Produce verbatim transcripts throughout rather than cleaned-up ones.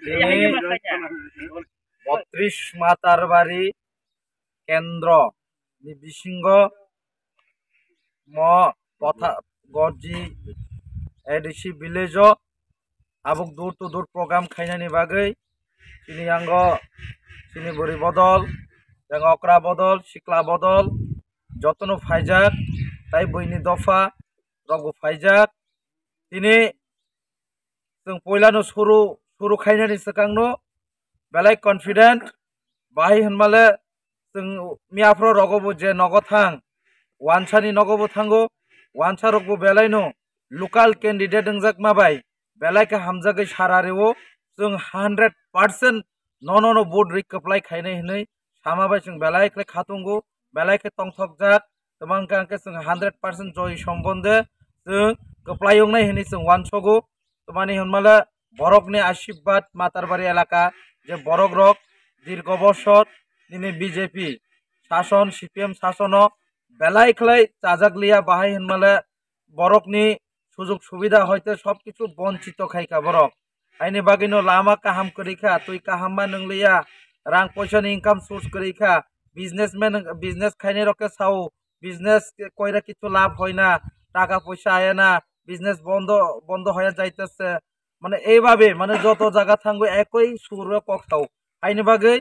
Tini botris Matarbari kendro ni bisingo mo kotha gorji A D C village o abuk door to door program khainani bagwi chini yango chini bwrwi bodol, yang okra bodol, sikla bodol jotono phaijak, tai buini dopha rokbo phaijak. Tini chwng puilano suru, suru khainani swkangno belai confident, bahai hwnmale chwng miyaphro rogobo je nogo thang, wansani nogobo thango, wansarokbo belaino local candidate wngjakma bai belai khe hamjagwi sara rwo, chwng hundred percent nono no vote rwi kwplai khainai hwnwi sama bai chwng belai khe khatungo, belai khe tongthokjak, tamo hwnkhe hwnkhe chwng hundred percent joy sombonde chwng kwplai wngnai hwnwi chwng uansogo. Tamani hwnmale borokni ashirbad Matarbari elaka je borok rok dirgo bosor nini B J P sason, C P M sasono belai khlai chajak liya, bahai hwnmale borokni sujug subida hoite sob kichu bonchito khai kha borok. Haini bagwino lama kaham kwrwi kha, twi kaham ma nwngliya, rang poisa ni income source kwrwi kha, businessman, business khainai rok khe sao, business koira kichu labh hoina, taka poisa ayana, business bondo, bondo hoya jaitase, মানে এইভাবে মানে যত জায়গা থাকবে একই সুরে কক্তাও। Haini bagwi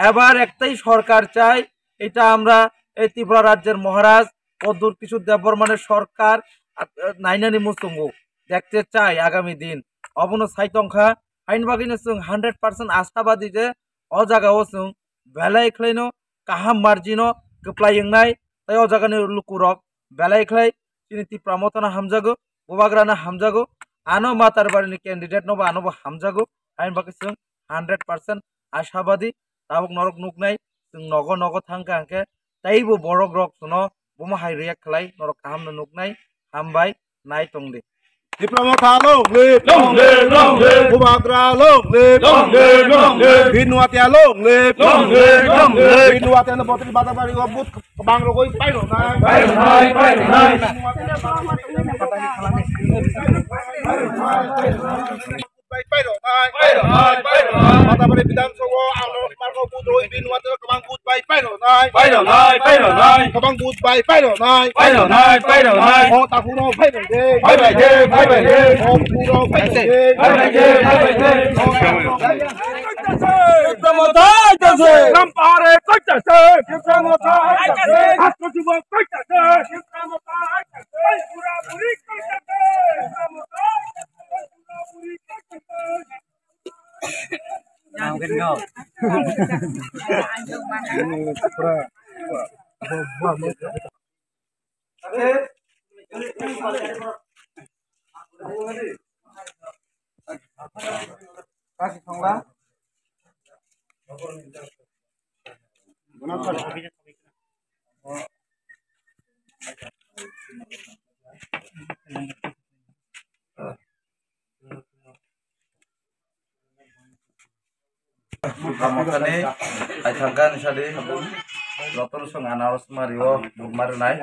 এবার একটাই সরকার চাই, এটা আমরা এই ত্রিপুরা রাজ্যের মহারাজ প্রদ্যুৎ কিশোর দেববর্মানের সরকার, আ, আ, নাইনানি মুসুঙ্গু দেখতে চাই আগামী দিন। Obono sai tongkha, haini bagwino chwng hundred percent ashabadi je o jagao chwng belai khlaino kaham margino kwplai wngnai, tai o jagani lukurok belai khlai chini Tipra Mothano hamjago, Bubagrano hamjago, ano Matarbari ni candidate no bo ano bo hamjago, haini bagwi chwng hundred percent ashabadi. Tabuk norok nuknai, chwng nogo nogo thangkha hwnkhe teibo borok rok chwngno bomo hai react khlai norok kaham no nuknai, hambai, nai tongdi. Tipra Motha long live! Long live, long live! Bubagra long live! Long live, long live! Binuatia long live! Long live, long live! Binuatia no botri badabari o but bang rogoi pairo nai. Pairo nai, pairo nai. Bai pairo nai. Pairo nai, pairo nai. Matarbari Bidhan Sabha ang norok margo but roi Binuatia no kwbang but bai pairo nai. Pairo nai, pairo nai. Kwbang but bai pairo nai. Pairo nai, pairo nai. O takhuk rok phai bai de. Phai bai de, phai bai de. O takhuk rok phai bai de. Phai bai de, phai bai de. Tipra Motha aitase. Gampare koitase. Tipra Motha aitase. Hasto jubok koitase. Tipra Motha aitase. Pura puri koitase. Tipra Motha aitase. Pura puri koitase. Tipra Mothani aithangkha ni sadi jotono song anaros mari o but mari nai.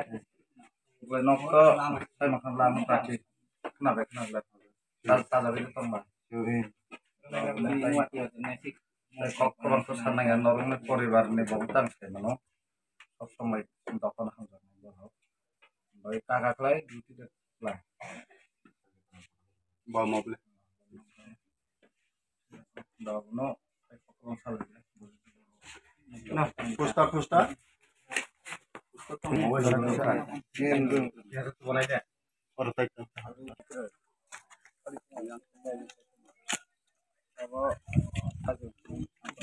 Nok to sai makham lang kati khna bai khna bai. Tal tal bai tong ba. Kok kobang to sanai norok ni poribar ni bong tang sai mano. Sob somoi dokon hamjaknai borok. Bai taka khlai duty de khlai. Ba mable. Dokno. Pusta pusta. Pusta to mobile. Oro tai to.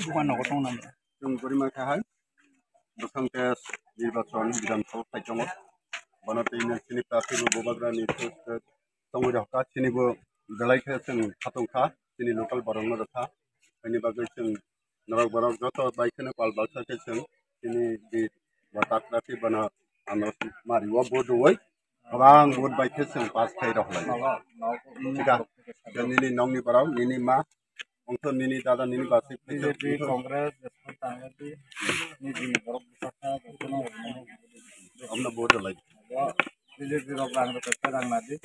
Bukan nogo tong nang. Chwng bwrwi mankha hai. Bwsang tei nirbachon Bidhan Sabha phai tongo. Bono twi nang chini prarthi bo Bubagrani tongwi rokha. Chini bo belai khe chwng khatungkha. Chini local borokno rwkha. Haini bagwi chwng norok borok joto bai kheno pal baksa khe chwng chini di bo takrati bono ano mari o bo duwi. Kwbang vote bai khe chwng pass khai rok lai. Thika, nini nokni borok, nini ma, wngkha nini dada, nini basi, B J P, Congress, Congress, nini borok bwsakha, jotono. Amno vote lai. B J P rok rang rok rang nadi.